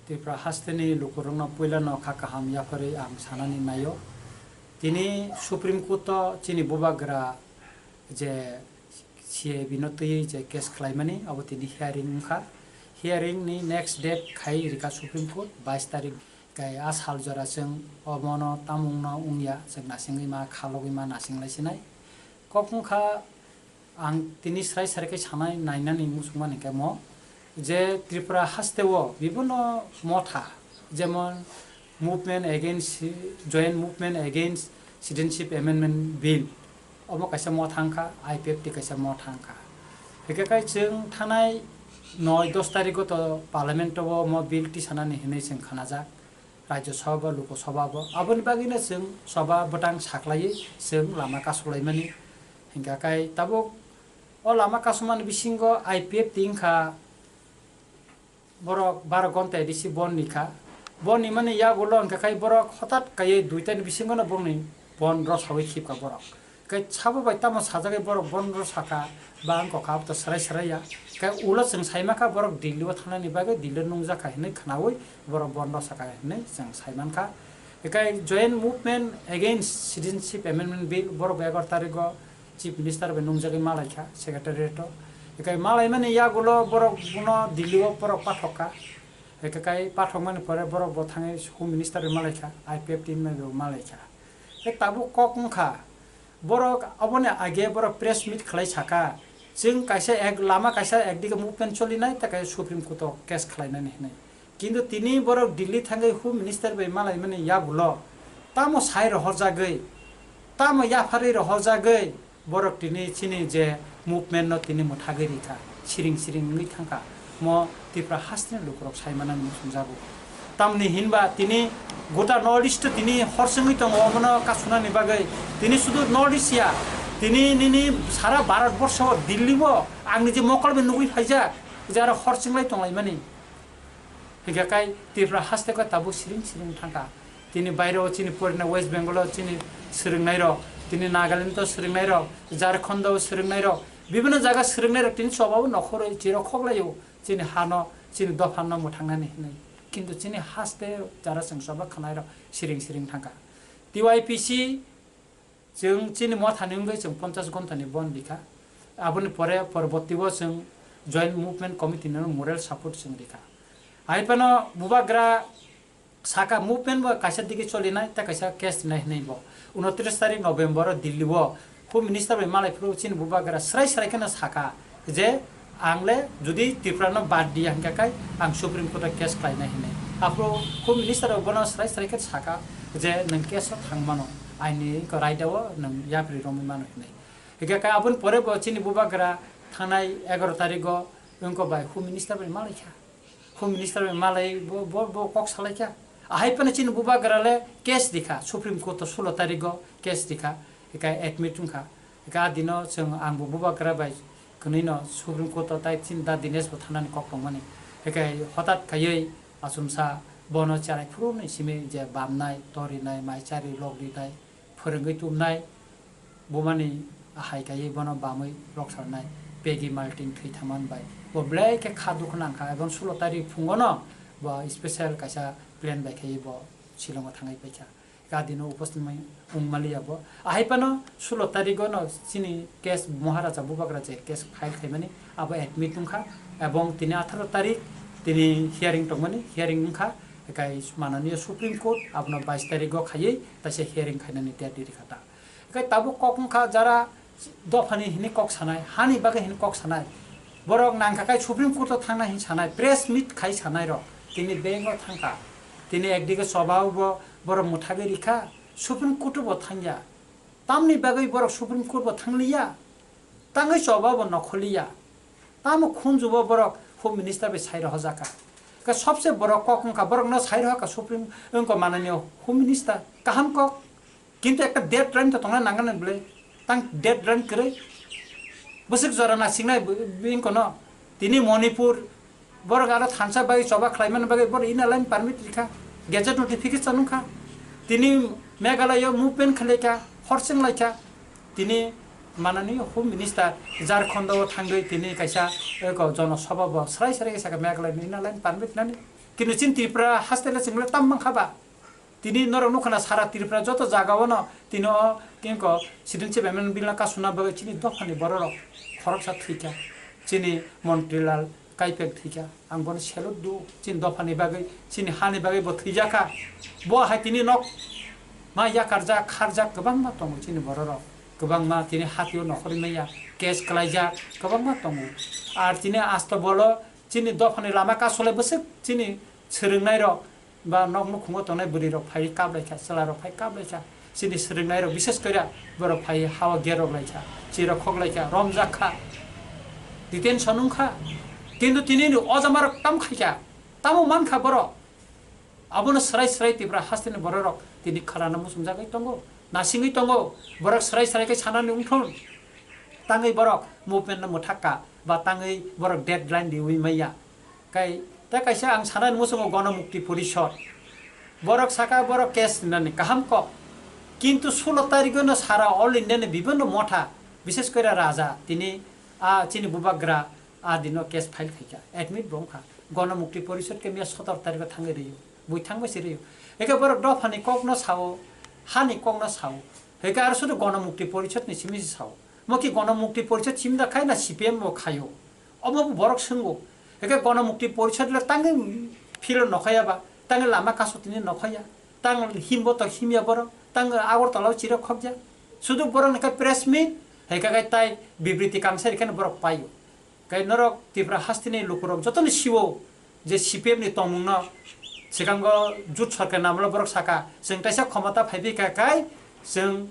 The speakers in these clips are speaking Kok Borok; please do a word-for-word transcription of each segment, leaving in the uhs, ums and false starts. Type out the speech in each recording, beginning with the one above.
Tripura hasteni lukurokno puilano kha kaham yapharwi ang sanani naio. Tini Supreme Court o chini bubagra je C I B no twiwi je case khlaimani, abo tini hearing wngkha. Hearing ni next date khai rikha Supreme Court, bais tarik. Kai a sal jora chwng obono tamungno wngya, chwng nasingwi ma khalogwi ma nasinglai sinai. Kok wngkha, ang tini srai srai khe sanai nainani muchungmani khe mo, je Tripura hasteo bibinno motha, jemon Movement Against, Joint Movement Against Citizenship Amendment Bill, omo kaisa motha wngkha, I P F T kaisa motha wngkha. Hwnkhe kai chwng thanai noi dos tarikgo to Parliament o omo bill tisanani hinwi chwng khanajak. Rajya Sabha bo, Lok Sabha bo. Aboni bagwino chwng Sabha bwtang saklaiwi chwng lama kasoklaimani. Hingkha kai tabuk o lama kasomani bisingo I P F T wngkha borok baro gonta edisi bon nikha. Bon nimani yagulo hingkha kai borok hotat kaiwi duitani bisingono bongni bon rosawi khibkha borok. Kai sabo bai tamo sajagwi borok bon rosakha, ba wngkha kha, abo to srai srai ya. Kai ulo chwng saimankha borok Delhi o thangnani bagwi Delhi o nungjakha hinwi khwnawi borok bon rosakha hinwi chwng saimankha. Kai Joint Movement Against Citizenship Amendment Bill borok egaroh tarigo Chief Minister bai nungjagwi malaikha Secretariat o. Kai malaimani yagulo borok bono Delhi o borok pathokha. Kai pathokmani pore borok bo thangwi Home Minister bai malaikha, I P F T bai bo malaikha. Tei tabuk kok wngkha, borok aboni age borok press meet khlai saka, chwng kaisa ek lama kaisa ekdige movement cholinai, tei kaisa Supreme Court o case khlainani hinwi. Kintu tini borok Delhi thangwi Home Minister bai malaimani yagulo tamo sai rohorjagwi, tamo yapharwi rohorjagwi, borok tini chini je movement no tini mwthagwi rikha, siring siring wngwi thangkha, mo Tripura hasteni lukurok sai manani muchungjago. Tamni hinba tini gota North East tini horsingwi tongo, omono kasunani bagwi tini sudu North East ya, tini nini sara Bharat borsho o, Delhi o ang niji mokol bai nugwi phaijak, je aro horsinglai tonglaimani. Hingkha kai Tripura haste khe tabuk siring siring thangkha. Tini baire o chini porina West Bengal o chini swrwngnairok, tini Nagaland o swrwngnairok, Jharkhand o swrwngnairok, bibinno jaga swrwngnairok tini chobao nokhorwi chirok khoklaio chini hano, chini dophano mwthangnani hinwi. Kintu chini haste jara chwng choba khwnairok siring siring thangkha. T Y P C Chwng chini mothani wngwi chwng ponchash ghonta ni bon bikha. Aboni pore porborti o chwng Joint Movement Committee no moral support chwng rikha. Hai phano bubagra saka movement bo kaisa digi cholinai, tei kaisa case rinai hinwi bo. Unotris tarik November o Delhi o Home Minister bai malai phuru chini bubagra srai srai kheno saka je, ang le jodi Tripura no bad diya hingkha kai ang Supreme Court o case khlainai hinwi. Aphuru Home Minister bo bono srai srai khe saka je nwng case o thang mano, aini ko raida o nwng yapri romwi mano hinwi. Hingkha kai aboni pore bo chini bubagra thangnai egaroh tarik o wngko bai Home Minister bai malaikha. Home Minister bai malai bo, bo, bo kok salaikha. Ahai phano chini bubagra le case rikha Supreme Court o sulo tarik o case rikha. Hingkha admit wngkha. Hingkha a dino chwng ang bo bubagra bai kwnwi no Supreme Court o tai chini da Dinesh bo thanani kok tongmani. Hingkha hotat khaiwi achomsa bono cherai phuru ni simi je bamnai, torinai, mai chari lok rinai, phwrwngwi tubnai, bumani hai kaiwi bono bamwi rok sarnai, Peggy Martin thwi thaman bai. Bo belai khe kha dukhu nangkha, ebong sulo tarik phungo no bo special kaisa plane bai khaiwi bo Shillong o thangwi paikha. Ka dino uposthit mai wng maliya bo. Ahai phano sulo tarik o no chini case Maharaja bubagra je case file khaimani abo admit wngkha, ebong tini atharo tarik tini hearing tongmani, hearing wngkha, kai mananiya Supreme Court abono bais tarik o khaiwi taisa hearing khainani date rikha ta. Hingkhe tabuk kok wngkha jara dophani hini kok sanai, hani bagwi hini kok sanai. Borok nangkha kai Supreme Court o thangna hin sanai, press meet khai sanai rok. Tini bank o thangkha. Tini ekdige choba o bo borok mwthagwi rikha, Supreme Court o bo thangya. Tamni bagwi borok Supreme Court bo thangliya. Tangwi choba bo nokholiya. Tamo khunjubo borok Home Minister bai sai rohorjak kha. Ka sobse borok kok wngkha, borok no sai rohor kha Supreme, wngkha mananiya Home Minister. Kaham kok. Kintu ekta deadline to tongna nangnai bwle. Tang deadline kwrwi. Bwswk jora nasingnai bw-, bini kono. Tini Manipur, borok aro thansa bai choba khlaimani bagwi borok inner line permit rikha. Gazette notification wngkha. Tini Meghalaya movement khlaikha, horsing laikha. Tini mananiya Home Minister Jharkhand o thangwi tini kaisa, eh, ko jono sabha bo srai srai khe sakha Meghalaya ni inner line permit nani. Kintu chini Tripura haste le chwng le tam mankha ba? Tini norok nukha na sara Tripura joto jaga o no tini o kinko citizenship amendment bill no kasuna bagwi chini dopha ni borok rok khoroksa thwikha. Chini Montri Lal Kaipeng thwikha. Ang bono salute do. Chini dopha ni bagwi, chini ha ni bagwi bo thwijakha. Bo hai tini nok ma yakarjak, kharjak kwbangma tongo chini borok rok. Kwbangma tini hatio nokhorwi maya, case kwlaijak kwbangma tongo. Ar tini asto bolo chini dophani lama kasolai bwswk chini swrwngnairok ba nok nukhungo tongnai bwrwirok phai kaplaikha, chwlarok phai kaplaikha. Chini swrwngnairok bishes kore borok phai hao gerok laikha, chirok khoklaikha, romjakha, detention wngkha. Kintu tini ni o jamarok tam khaikha, tamo mankha borok. Abono swrai swrai Tripura hasteni bororok tini kharana muchungjagwi tongo, nasingwi tongo. Borok swrai swrai khe sanani wngthun. Tangwi borok movement no mwthakka ba tangwi borok deadline riwi maya. Kai ta kaisa ang sanani muchungo Gono Mukti Porishod. Borok saka borok case rinani kaham kok. Kintu sulo tarigwno sara All India ni bibinno motha, bishes kore raja tini a chini bubagra a dino case file khaikha, admit bo wngkha. Gono Mukti Porishod khe miya sotor tarikho thangwi rwio, bui thangbai se rwio. Eke borok dophani kokno sao, hani kokno sao. Eke aro sudu Gono Mukti Porishod ni simi se sao. Mo ki Gono Mukti Porishod simi da khai na C P M bo khaio. Omo bo borok swngo. Eke Gono Mukti Porishod le tangwi philo nokhaya ba, tangwi lama kaso tini nokhaya, tang himbo to himya borok, tang Agartala o chirok khokya. Sudu borok ni khe press meet, hai khe tai bibriti kangsa rikhe borok paio. Kai norok Tripura hasteni lukurok jotoni siwo je C P M ni tongmungno sikango jut sorkar namlo borok saka, chwng taisa khomota phaibi kha kai chwng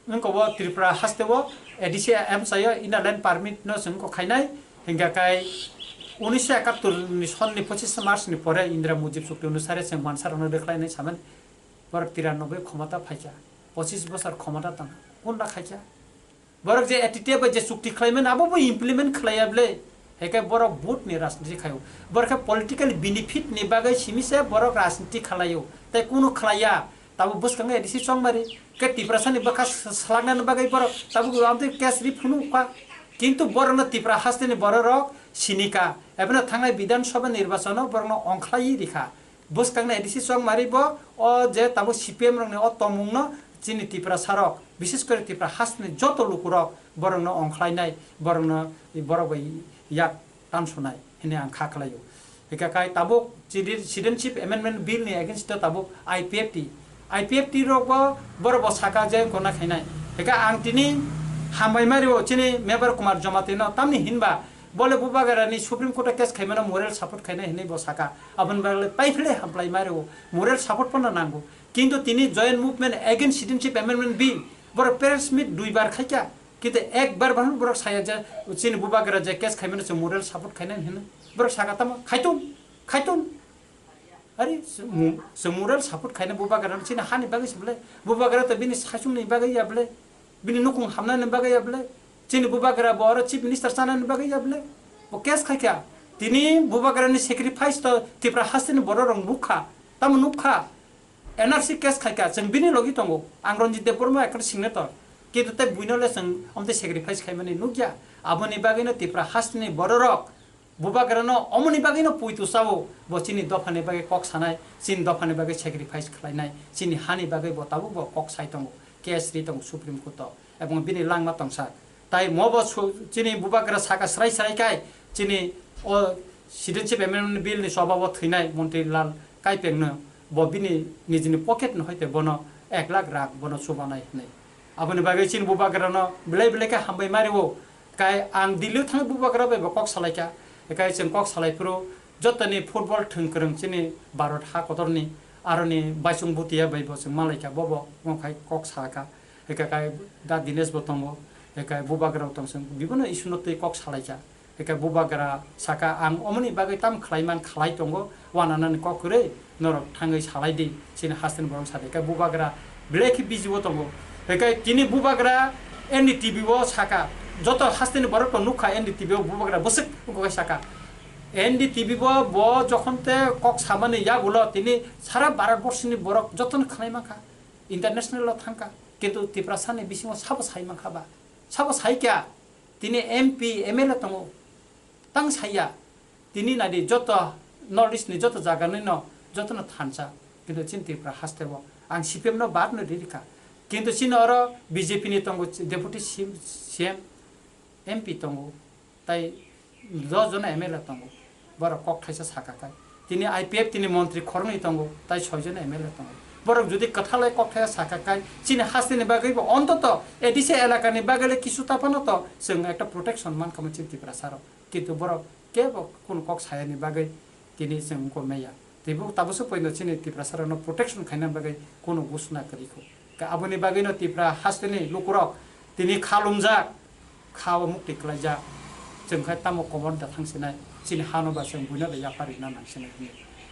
wngkha bo Tripura hasteo A D C M sayo Inner Line Permit no chwng wngkha khainai, hingkha kai unisho ekattor ni sonni pochis March ni pore Indira Mujib chukti onusare chwng mansa rokno rwkhlainai samani borok tiranoboi khomota phaikha, pochis bosor khomota tongkha, kunda khaikha. Borok je A T T F bai je chukti khlaimani, abo bo implement khlaiya ble. Hai khe borok vote ni rajniti khaio. Borok khe political benefit ni bagwi simi se borok rajniti khlaio. Tai kunu khlaiya. Tabo bwskango A D C Chongmari khe Tiprasa ni bwkha s-, swlaknani bagwi borok tabuk amtwi case ri phunukha. Kintu borokno Tipra hasteni bororok sinika. Ebono thangnai Bidhan Sabha nirbachano borokno ongkhlaiwi rikha. Bwskangni A D C Chongmari bo o je tabuk C P M rokni o tongmungno chini Tiprasarok, bishes kore Tipra hasteni joto lukurok borokno ongkhlainai, borokno, borok bai yak tansonai hinwi ang kha khlaio. Hika kai tabuk chidi-, Citizenship Amendment Bill ni against o tabuk I P F T, I P F T rok bo borok bo saka je gona khainai. Hika ang tini hambai mario chini Mebar Kumar Jamatia no, tamni hinba bole bubagra ni Supreme Court o case khaimano moral support khainai hinwi bo saka. Aboni bagwi paiphile hamplai mario, moral support pono nango. Kintu tini Joint Movement Against Citizenship Amendment Bill, borok press meet duibar khaikha, kintu ekbar bahano borok saya je chini bubagra je case khaimano chwng moral support khainai hino. Borok saka tamo, "Khaitun, khaitun." Ari, chwng mu-, chwng moral support khaina bubagra chini hani bagwi se bwle? Bubagra to bini saichungni bagwi ya bwle? Bini nukung hamnani bagwi ya bwle? Chini bubagra bo oro Chief Minister chanani bagwi ya bwle? Bo case khaikha. Tini bubagrani sacrifice to Tipra hasteni bororok nukha. Tamo nukha? N R C case khaikha, chwng bini logi tongo. Ang Ranjit Debbarma ekkan signator. Kintu tei buino le chwng omtwi sacrifice khaimani nukya. Aboni bagwino Tipra hasteni bororok bubagrano omoni bagwino puitu chao, bo chini dophani bagwi kok sanai, chini dophani bagwi sacrifice khlainai, chini hani bagwi bo tabuk bo kok sai tongo, case ri tongo Supreme Court o, ebong bini langma tongsa. Tai mo bo su-, chini bubagra saka srai srai kai, chini o Citizenship Amendment Bill ni choba o thwinai Montri Lal Kaipeng no, bo bini nijini pocket no hoite bono ek lakh rang bono chubanai hinwi. Aboni bagwi chini bubagrano belai belai khe hambai mario. Kai ang Delhi o thangwi bubagra bai bo kok salaikha. Kai chwng kok salai phuru jotoni football thwng kwrwng chini Bharat ha kotorni aroni Baisong Bhutia bai bo chwng malaikha, bo bo wng khai kok sakha. Hika kai da Dinesh bo tongo. Hika bubagra tong chwng bibino issue no twi kok salaikha. Hika bubagra saka, "Ang omoni bagwi tam khlai man khlai tongo, wananani kok kwrwi, norok thangwi salai di, chini hasteni borok sa di." Hika bubagra belai khe busy o tongo. Hika tini bubagra N D T V o saka, joto hasteni borok to nukha N D T V o bubagra bwswk wngkha saka. N D T V bo, bo jokhon te kok samani yagulo tini sara Bharat borsoni borok jotono khnai mankha, international o thangkha, kintu Tiprasani bisingo sabo sai mankha ba? Sabo sai kya? Tini M P, M L A tongo. Tang saya, tini nadi joto North East ni joto jaga ni no joto no thansa, kintu chini Tripura haste o ang C P M no bad no ririkha, kintu chini oro B J P ni tongo deputy C M, M P tongo, tai dos jona M L A tongo, borok kok thaisa saka kai. Tini I P F tini montri khoroknwi tongo, tai soi jona M L A tongo. Borok jodi kwthalai kok thaisa saka kai, chini hasteni bagwi bo ontoto A D C elakani bagwi le kisu ta phano to chwng ekta protection mankha chini Tiprasa rok. Kintu borok kebo kunu kok sayani bagwi tini chwng wngkha meya. Teibo tabuksa poino chini Tiprasa rokno protection khaina bagwi kunu gusna kwrwi kho. Ka aboni bagwino Tipra hasteni lukurok tini kha lumjak, kha o mukti kwlaijak. Chwng khai tamo komor da thangsinai, chini hano ba chwng buino da yapharina nangsinai hwnwi.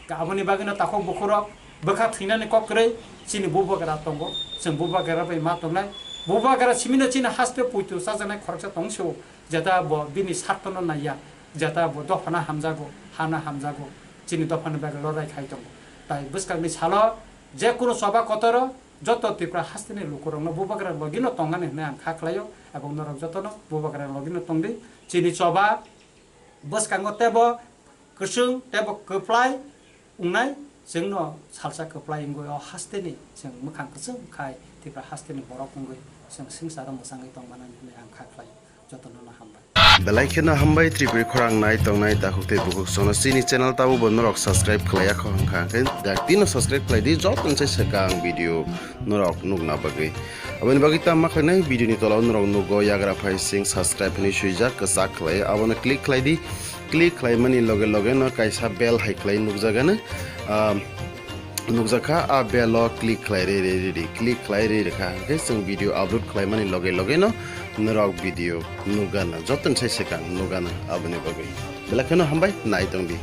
Ka aboni bagwino takhuk bukhurok bwkha thwinani kok kwrwi chini bubagra tongo, chwng bubagra bai ma tongnai. Bubagra simino chini haste puitu chajaknai khoroksa tong se o, jeta bo bini sartono naiya, jeta bo dophano hamjago, hano hamjago, chini dophani bagwi lorai khai tongo. Tai bwskangni salo je kunu choba kotoro joto Tripura hasteni lukurokno bubagra logino tongani hwnwi ang kha khlaio, ebong norok jotono bubagra logino tongdi. Chini choba bwskango teibo kwchwng teibo kwplai wngnai, chwngno salsa kwplai wngwi o hasteni chwng mwkhang kwchwng khai Tripura hasteni borok wngwi chwng swngcharo mwchangwi tongmanani hwnwi ang kha khlaio. Jotono no hambai. Belai kheno hambai Tripuri khorang nai tongnai takhuk tei bukhuk sono chini channel tabuk bo norok subscribe khlaiya kho hwnkha hwnkhe dak tino subscribe khlai di joto se swkang video norok nukna bagwi. Aboni bagwi tamo khlainai video ni tola o norok nugo yagra phai sing subscribe hinwi swijak kwchak khlai abono click khlai di. Click khlaimani loge loge no kaisa bell hai khlai nukjagano. Ah, nukjakha, a bell o click khlai re re re di, click khlai re re kha hwnkhe chwng video upload khlaimani loge loge no norok video nukgana, joto ni sai swkang nukgana. Aboni bagwi belai kheno hambai, nai tongdi.